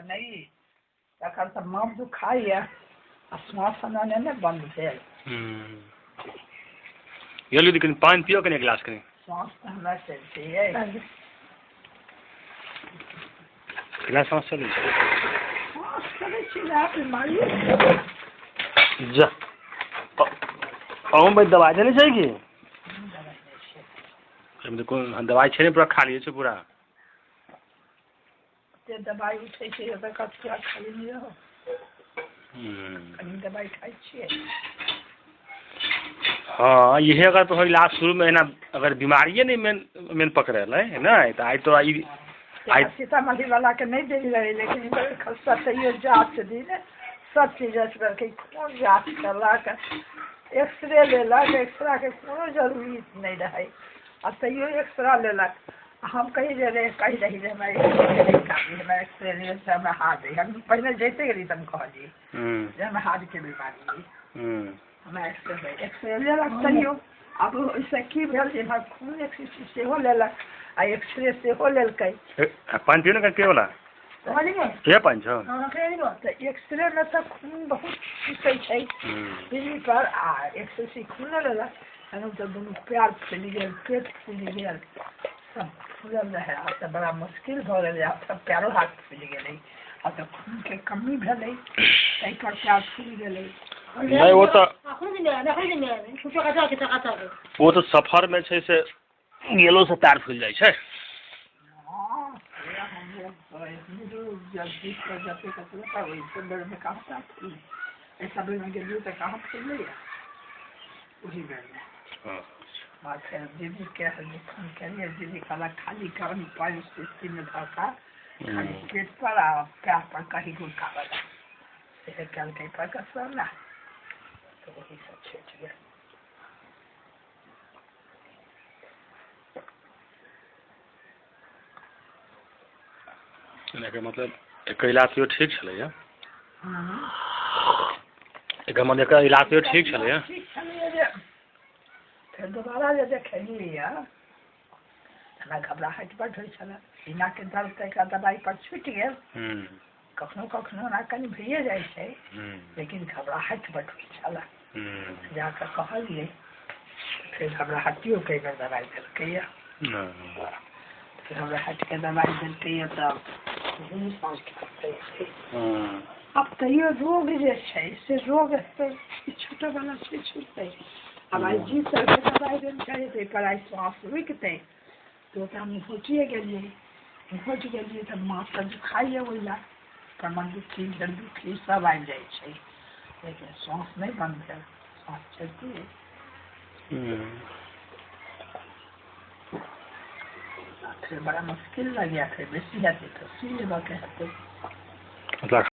नहि तखन तऽ माथ दुखाइया आ श्वास हमरा नहि ने बन्द भेल। गेलियै कनि पानि पियौ, कनि एक गिलास कनि। श्वास तऽ हमरा चलते अइ। केना श्वास चलै छै? श्वास चलै छै वएह बीमारी। जा, अहूँ दवाइ देने छै की? दवाइ नहि छै। एहिमे तऽ कोन दवाइ छै ने, पूरा खालिए छै पूरा। एते दवाइ उठै छै ओकर पूरा खाली नहि रहौ। कनि दवाइ खाइ छियै। हँ, इहे अगर तोहर इलाज शुरूमे एना अगर बीमारिए नहि मेन मेन पकड़ेलै नहि तऽ आइ तोरा ई आइ सीतामढ़ी वाला के नहि देल रहै, लेकिन खस्ता तैयो जाँच दिन सब चीज जाँच करके, खून जाँच केलक, एक्सरे लेलक। एक्सरे के कोनो जरूरी नहि रहै आ तैयो एक्सरे लेलक। हम कही जे रे, कहि रही जे हमरा एक्सरे नहि काफी, हमरा एक्सरे नहि से हमरा हार्ट अइ। हम पहिने जइते गेली तऽ हम कहलियै जे हमरा हार्टके बीमारी अइ, हमरा एक्सरे। एक्सरे लेलक तैयो आब ओहिसँ की भेल जे इम्हर खून एक्सरे सेहो लेलक आ एक्सरे सेहो लेलकै। पानि पियौ ने, के वाला के पानि छौ? तऽ एक्सरे मे तऽ खून बहुत छूटै छै बिजली पर आ एक्सरे खून लेलक तहन तऽ दुनू पैर फूलि गेल, पेट फूलि गेल, सब फूलल रहै। आब तऽ बड़ा मुश्किल भऽ गेलै, आब तऽ पैरो हाथ फूलि गेलै, आब तऽ खूनके कमी भेलै, ताहि पर पैर फूलि गेलै। नहि, ओ तऽ सफरमे छै से गेलो से पैर फूलि जाइ छै। हँ, से हमरो जल्दी जते ककरो ओहि बेरमे कहाँ पैर फूललै? एहि सब बेरमे गेलियै तऽ कहाँ फूललैया ओही बेरमे। आ फेर दीदीके फोन केलियै, दीदी कहलक खाली गरम पानि शीशीमे धऽ कऽ खाली पेट पर आ पैर पर कही गुड़काबऽ लए। से केलकै पर कसरला तऽ ओही सब छुटि गेल। एकर मतलब एकर इलाज तैयो ठीक छलैया? एकर मतलब एकर इलाज तैयो ठीक छलैया? ठीक छलैया जे फेर दोबारा जे देखेलियै, हमरा घबराहटि बड्ड होइ छलै। सीनाके दर्द तऽ एकरा दबाइ पर छुटि गेल। कखनो कखनो ओना कनि भइए जाइ छै, लेकिन घबराहटि बड्ड होइ छलै। जाकऽ कहलियै, फेर घबराहटियोके एहि बेर दबाइ देलकैया। फेर घबराहटिके दबाइ देलकैया तऽ दुनू साँझके पड़ै छै। आब तैयो रोग जे छै से रोग तऽ छूटऽवला छै, छूटतै। आब आइ जी सरके दबाइ देल छै, ताहि पर आइ श्वास रुकतै तऽ ओकरा हम घोटिए गेलियै। घोटि गेलियै तऽ माथ तऽ दुखाइए, ओहि लए कमर दुखी, दुखी सब आबि जाइ छै, लेकिन श्वास नहि बन्द भेल, श्वास चलिते अइ। फेर बड़ा मुश्किल लगैया, फेर बेसी हेतै तऽ सुइ लेबऽके हेतै। मतलब